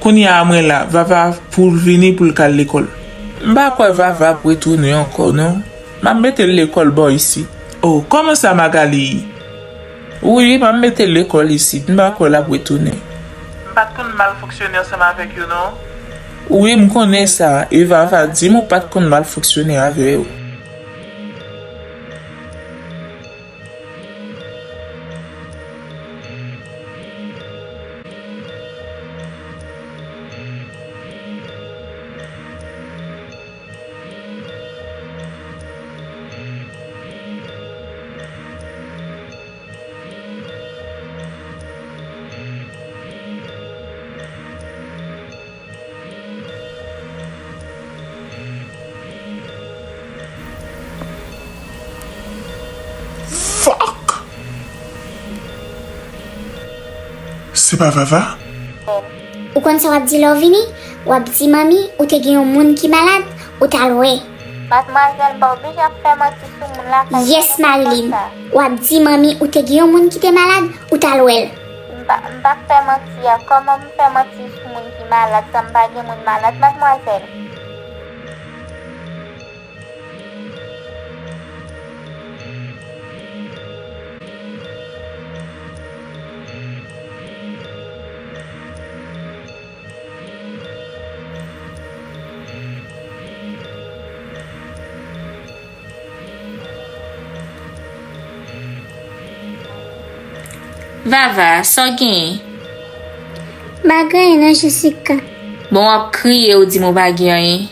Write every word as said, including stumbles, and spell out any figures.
Kounye a mwen la, Vava pou l vini pou l k al lekòl. M pa kwè Vava ap retounen ankò, non. M ap mete l lekòl bò isit. Oh, kòman sa, Magali? Wi, m ap mete l lekòl isit. M pa kwè l ap retounen. M pa t konn mal fonksyone ansanm avèk yo, non. Wi, m konnen sa. E Vava di m ou pa t konn mal fonksyone avè yo. Fuck! Se pa Vava? Ou konn sa w ap di lè w vini? W ap di manmi ou te gen yon moun ki malad, ou t al wè. Madmwazèl, m pa oblije ap fè manti sou moun lakay mwen. Yes, Marilyn. W ap di manmi ou te gen yon moun ki te malad, ou t al wè l. M pa, m pa fè manti a. Kòman m fè manti sou moun ki malad, san m pa gen moun malad, madmwazèl? Vava, sa w genyen? M pa gen anyen non, Jessica. Bon, w ap kriye, ou di m ou pa gen anyen.